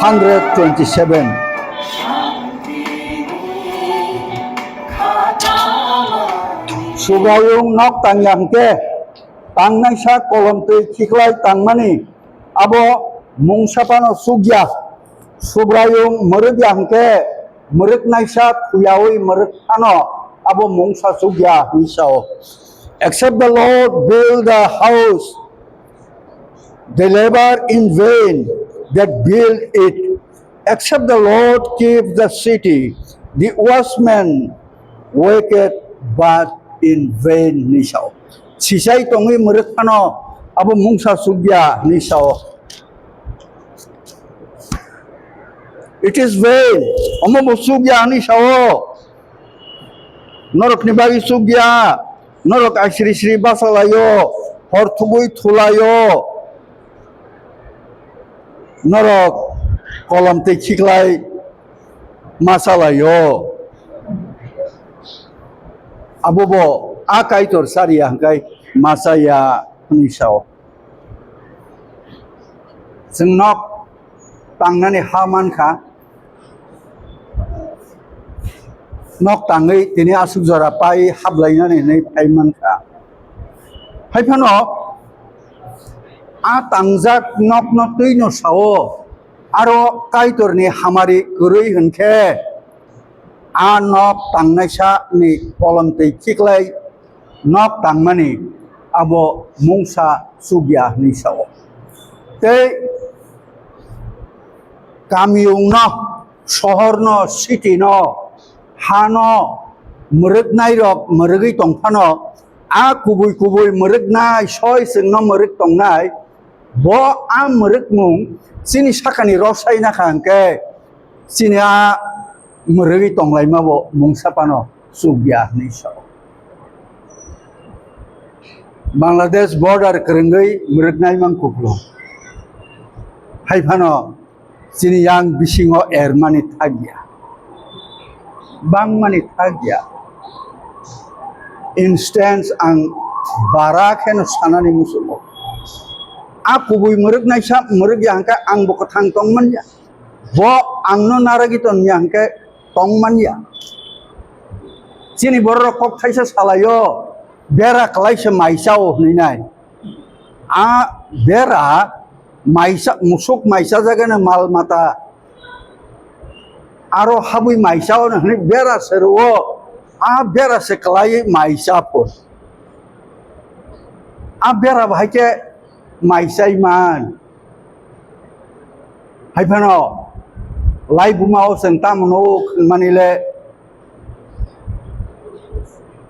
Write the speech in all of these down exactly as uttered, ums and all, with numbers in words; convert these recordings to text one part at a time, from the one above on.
Hundred twenty-seven. Subraiyung nok tangya hwnkhe, tangnaisa kolom twi khiklai tangmani abo mungsa phano chukya. Subraiyung mwrwkya hwnkhe, mwrwknaisa thuyaui mwrwk phano abo mungsa chukya hwnwi sao. Except the Lord build the house, they labor in vain that build it. Except the Lord keep the city, the watchman waketh but in vain hwnwi sao. Sisai tongwi mwrwk phano abo mungsa chukya hwnwi sao. It is vain. Omo bo chukya hwnwi sao. Norokni bagwi chukya. Norok aisri sri basa laio. Hor thugwi thulaio. Norok kolom tei khiklai masa laio. Abo bo a Kaitor sariya hwnkhe masaya hwnwi sao. Chwng nok tangnani ha mankha, nok tangwi tini aswk jora pai hablainani hinwi phai mankha. Hai phano a tangjak nokno twino sao, aro Kaitorni hamari kwrwi hwnkhe a nok tangnaisa ni kolom twi khiklai nok tangmani abo mungsa chukya hwnwi sao. Tei kamiyungno, sohorno, city-no, hano mwrwknairok mwrwgwi tongphano, a kubui kubui mwrwknai, soi chwngno mwrwk tongnai, bo a mwrwkmung chini sakani rosai nakha hwnkhe, chini a mwrwgwi tonglaima bo mungsa phano chukya hwnwi sao. Bangladesh border kwrwngwi mwrwknai mang kupulung. Hai phano chini yang bisingo ermani thakya, bangmani thakya. Instance ang bara kheno sanani muchungo. A kubui mwrwknaisa mwrwkya hwnkhe ang bo kwthang tongmanya. Bo angno naragwi tongya hwnkhe tongmanya. Chini bororok kok thaisa salaio, bera kwlaisa mai chao hwnwi nai. A bera maisa, musuk maisa jagani mal mata aro habwi maisa ono hwnwi bera se rwo, a bera se kwlaiwi maisa phun. A bera bahai khe maisai man. Hai phano lai buma o chwng tamo no khwmani le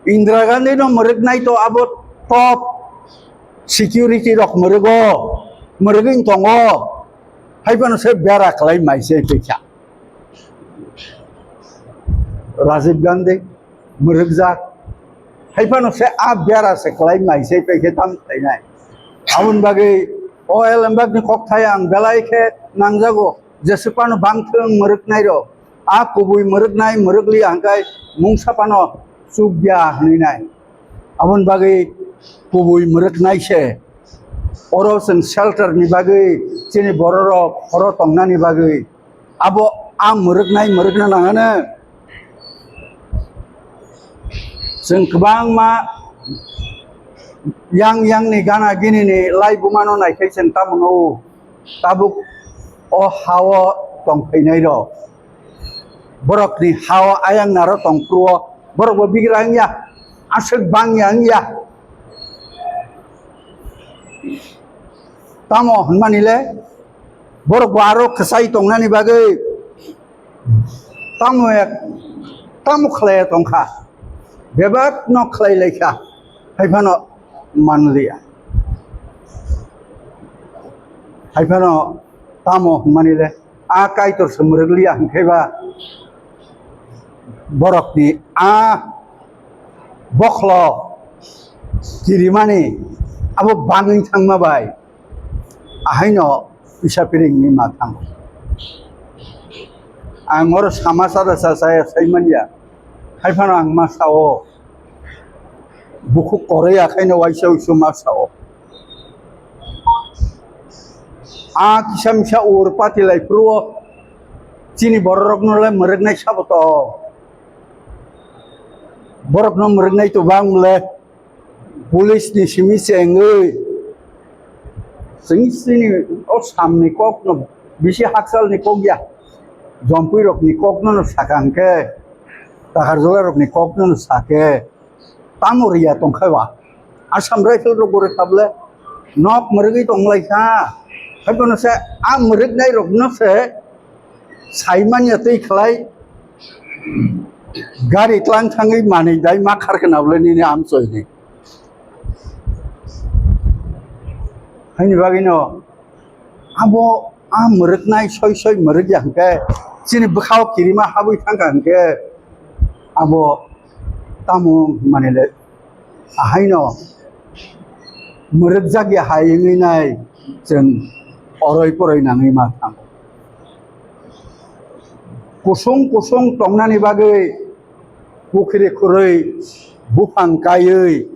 Indira Gandhi no mwrwknai to abo top security rok mwrwgo, mwrwgwi tongo. Hai phano se bera kwlai maisai pekha. Rajiv Gandhi mwrwkjak. Hai phano se a bera se kwlai maisai pekhe tam khlainai. Aboni bagwi o elembak ni kok thai ang belai khe nangjago. Jeswk phano bangthwng mwrwknai rok. A kubui mwrwknai mwrwkli hwnkhe mungsa phano chukya hwnwi nai. Aboni bagwi kubui mwrwknai se. Oro chwng shelter ni bagwi chini bororok oro tongnani bagwi abo a mwrwknai mwrwkna nangano. Chwng kwbangma yang yang ni gana gini ni lai buma no naikhai chwng tamo no tabuk o hao tongphainai rok. Borokni hao ayang naro tongphuru o borok bo bigra wngya, aswk bangya wngya. Tamo hwnmani le borok bo aro kwchai tongnani bagwi tamo ek, tamo khlai tongkha, bebak no khlai laikha, hai phano manliya. Hai phano tamo hwnmani le a Kaitor se mwrwkliya hwnkhe ba borokni a bokhlo kirimani abo bangwi thangma bai ahaino kisa piringni ma thango. Ang oro sama sada sa saya sai manya, hai phano ang ma sao. Bukhuk koroi akhaino waisa uisu ma sao. A kisa misa ur pati lai phuru o Chini bororokno le mwrwknai sabo to. Borokno mwrwknai to bang le. Police ni simi chengwi. Chwng chini o samni kokno bisi hakchalni kok ya. Jompui rokni kokno no sakha hwnkhe. Takarjala rokni kokno no sakhe. Tamo riya tongkha ba. Assam Rifle rok gore kable nok mwrwgwi tonglaikha. Haiphano se a mwrwknai rokno se saimanya twi khlai gari tlang thangwi manwi dai ma kharkhe nabole nini amchoini. Haini bagwino abo a mwrwknai soi soi mwrwkya hwnkhe chini bwkhao kirima habwi thangkha hwnkhe abo tamo manile ahaino mwrwkjakya hai wngwi nai chwng oroi poroi nangwi ma thango. Kusung kusung tongnani bagwi pukhri khurwi buphang kaiwi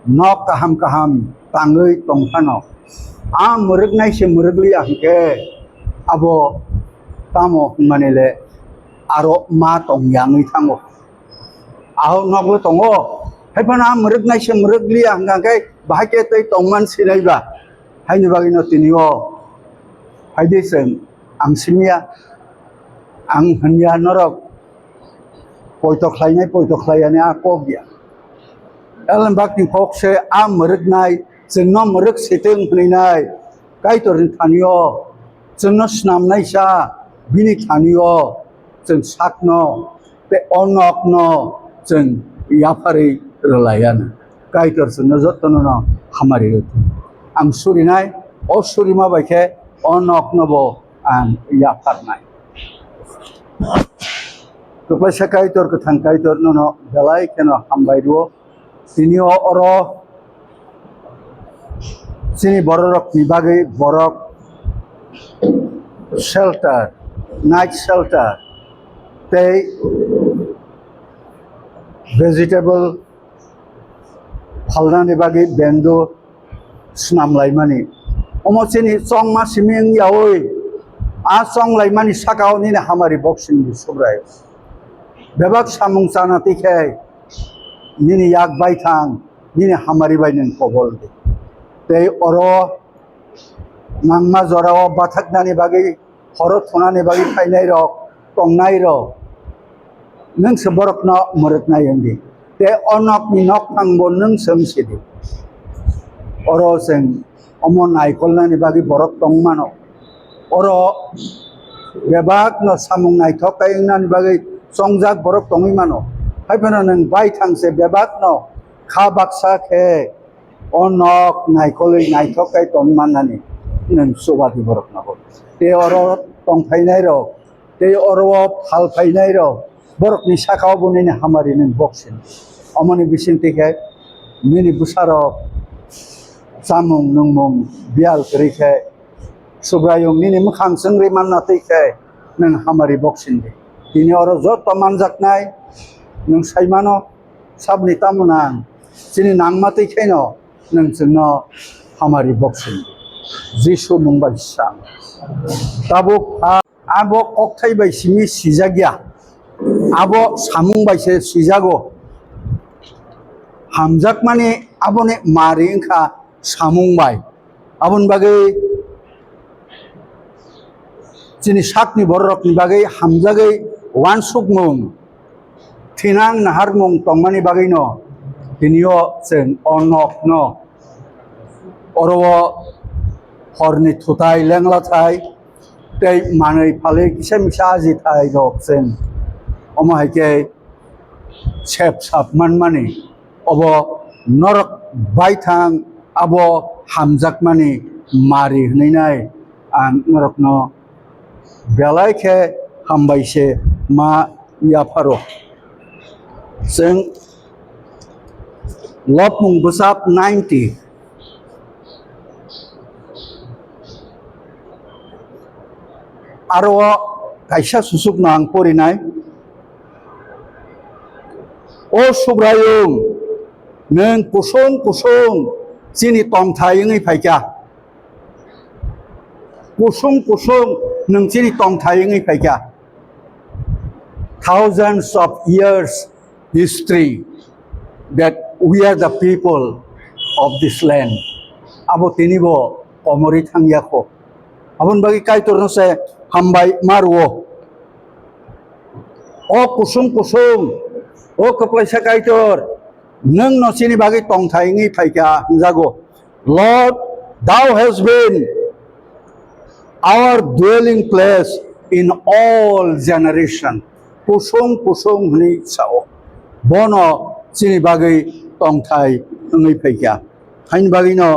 nok kaham kaham tangwi tongphano. A mwrwknai se mwrwkliya hwnkhe abo tamo hwnmani le aro ma tongya wngwi thango. Ahok nokle tongo. Haiphano a mwrwknai se mwrwkliya hwnkha khe bahai khe tei tongman sinai ba. Haini bagwino tini o phaidi chwng ang simiya, ang hwnya norok poito khlainai poito khlaiyani a kok ya. Elembakni kok se a mwrwknai chwngno mwrwk sitwng hwnwi nai. Kaitorni thani o chwngno snamnaisa bini thani o chwng sakno tei o nokno chwng yapharwi rwlaiya. Kaitor chwngno jotono no hamari rw thung. Ang surinai, o surima bai khe o nokno bo ang yapharnai. Kwplaisa Kaitor, kwthang Kaitor nono belai kheno hambai rwo. Tini o oro chini bororokni bagwi borok shelter, night shelter tei vegetable phalnani bagwi bendo snamlaimani. Omo chini chongma simi wngyaui a chonglaimani sakao nini hamari boksing di Subrai. Bebak samung chana tikhe nini yak baithang, nini hamari bai nwng kobol di. Tei oro nangma jorao bathaknani bagwi horo thunani bagwi phainairok, tongnairok, nwng se borokno mwrwknai wng di. Tei o nokni nokphangbo nwng se wng si di. Oro chwng omo naikolnani bagwi borok tong mano. Oro bebakno samung naithok khe wngnani bagwi chongjak borok tongwi mano. Haiphano nwng baithang se bebakno kha baksa khe o nok naikolwi naithok khe tong mannani nwng chuba di borokno bo. Tei oro tongphainairok, tei oro o phal phainairok, borokni sakao bo nini hamari nwng boksin. Omoni bisingtwi khe nini bwsarok chamung nungmung biyal kwrwi khe Subraiyung nini mwkhang chwngri manna twi khe nwng hamari boksin di. Tini oro joto manjaknai nwng sai mano, sabni tamo nang, chini nangma twi kheno nwng chwngno hamari boksin di. Jisu mung bai sa. Tabuk pha abo kokthai bai simi sijak ya, abo samung bai se sijago. Hamjakmani aboni mari wngkha samung bai. Aboni bagwi chini sakni bororokni bagwi hamjagwi uansukmung, thinang naharmung tongmani bagwino tini o chwng o nokno oro o horni thutai lenglathai tei manwi phalwi kisa misa ajithai rok chwng omo hai khe sep sap manmani, obo norok baithang abo hamjakmani mari hwnwi nai ang norokno belai khe hambai se ma yapharo. Chwng lopmung bwsap ninety. Aro o kaisa susukno ang porinai. O Subraiyung, nwng kusung kusung chini tongthai wngwi phaikha. Kusung kusung nwng chini tongthai wngwi phaikha. thousands of years history that we are the people of this land. Abo tini bo komorwi thangya kho. Aboni bagwi Kaitorno se hambai ma rwo. O kusung kusung, o kwplaisa Kaitor, nwng no chini bagwi tongthai wngwi phaikha hwnjago. Lord, thou hast been our dwelling place in all generation. Kusung kusung hwnwi sao. Bono chini bagwi tongthai wngwi phaikha. Haini bagwino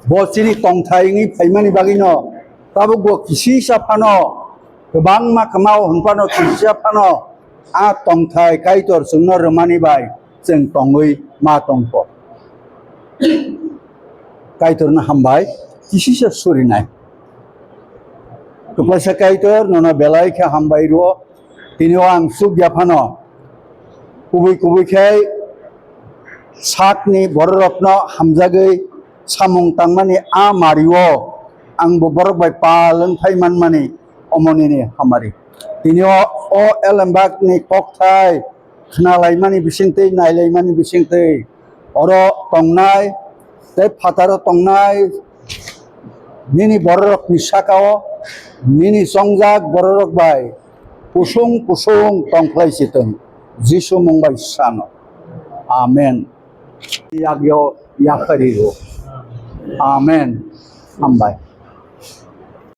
bo chini tongthai wngwi phaimani bagwino tabuk bo kisisa phano, kwbangma kwmao hwn phano, kisisa phano a tongthai Kaitor chwngno rwmani bai chwng tongwi ma tongkho. Kaitorno hambai, kisisa surinai. Kwplaisa Kaitor, nono belai khe hambai rwo. Tini o ang chukya phano kubui kubui khe sakni bororokno hamjagwi samung tangmani a mario ang bo borok bai pal wng phai manmani omo nini hamari. Tini o, o elembakni kokthai khna laimani bisingtwi, nai laimani bisingtwi, oro tongnai tei phataro tongnai nini bororokni sakao nini chongjak bororok bai kusung kusung tongkhlai si tong. Jisu mung bai sano. Amen. Yagyo yakhari ro. Amen. Hambai.